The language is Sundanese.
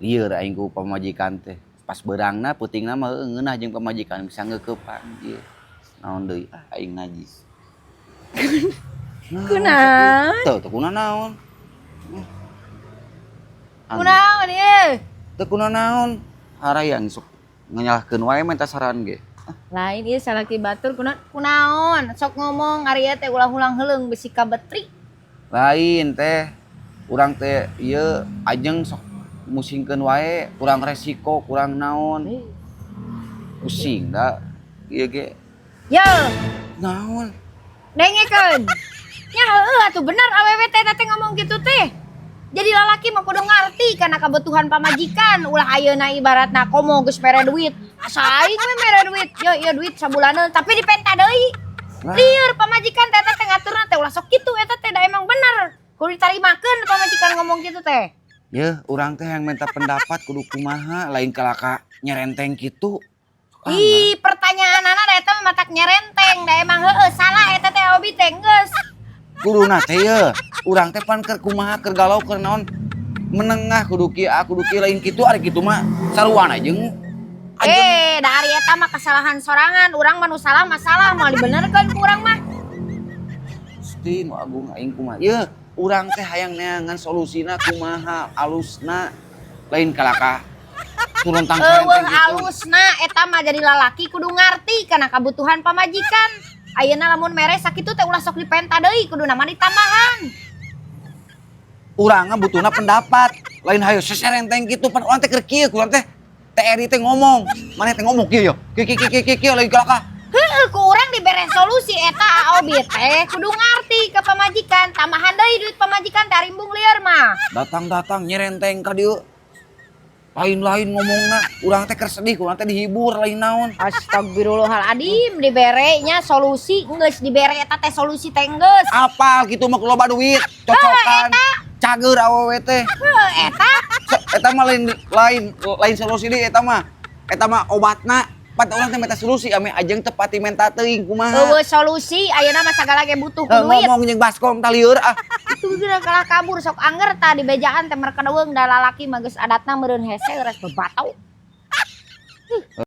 Lieur aing ku pamajikan teh. Pas beurangna peutingna mah heueuh ngeunah jeung pamajikan bisa ngeukepan ieu. Naon deui, ah, aing najis. Kunaon? Teu, teu kunanaon. Kunaon ieu? Teu kunanaon. Harayang sok nganyalahkeun wae minta saran ge. Lain ieu salaki batur kunaon? Kunaon? Sok ngomong ari ieu teh ulah hulang heuleung bisi kabetri. Lain teh, urang teh ieu ajeng sok musingkeun wae, kurang resiko, kurang naon. Pusing da ieu ge. Yo, Naon? Dengekeun. Nya heueuh atuh bener awewe teh teh ngomong gitu teh. Jadi lalaki mah kudu ngarti kana kebutuhan pamajikan, ulah ayeuna ibaratna komo geus mere duit. Asa aing we mere duit. Yo ieu duit sabulaneun tapi dipenta deui. Lah. Lieur pamajikan teh teh ngaturna teh ulah sok kitu, eta teh da emang bener. Kudu ditarimakeun pamajikan ngomong gitu teh. Yeuh, urang teh yang minta pendapat kudu kumaha, lain kalaka nyerenteng kitu. Ah, Ih, pertanyaan anak da eta mah matak nyerenteng, da emang heueuh salah eta teh hobi teh geus. Kuduna teh ye, urang teh pan keur kumaha, keur galau, keur naon, menengah kudu kieu, ah, kudu kieu, lain kitu, ari kitu mah saruana jeung ajeng. Eh, da ari eta mah kesalahan sorangan, urang mah nu salah mah salah, moal dibenerkeun ku urang mah. Gusti nu agung, aing kumaha ye, urang teh hayang neangan solusina kumaha alusna, lain kalaka turun tang Eueuh serenteng gitu. Alusna eta mah jadi lalaki kudu ngarti kana kabutuhan pamajikan. Ayeuna lamun mere sakitu teh ulah sok dipenta deui, kuduna mah ditambahan. Urang mah butuhna pendapat, lain hayo seserenteng gitu, pan urang teh keur kieu, urang teh TRI teh ngomong, maneh teh ngomong kieu yo, kieu kieu kieu kieu kieu, lain kalaka. Heueuh, ku urang dibere solusi eta AOB teh kudu ngarti ke pamajikan, tambahan deui duit pamajikan teh, rimbung lieur mah. Datang-datang nyerenteng ka dieu, lain-lain ngomongna, urang teh keur sedih, urang teh dihibur, lain naon. Astagfirullahaladzim, dibere nya solusi geus dibere eta teh solusi teh geus. Apal gitu mah loba duit cocokan cager awewe teh. Heuh, eta. Eta mah lain lain lain solusi deui, eta mah obatna. Pan urang teh minta solusi ame ajeng teu pati menta teuing kumaha. Eueuh solusi ayeuna mah sagala ge butuh ku Eh, duit. Ngomong jeung baskom talieur ah. Itu geura kalah kabur sok anger tah di bejaan teh mereka deuweung, da lalaki mah geus adatna meureun hese geus bebatau.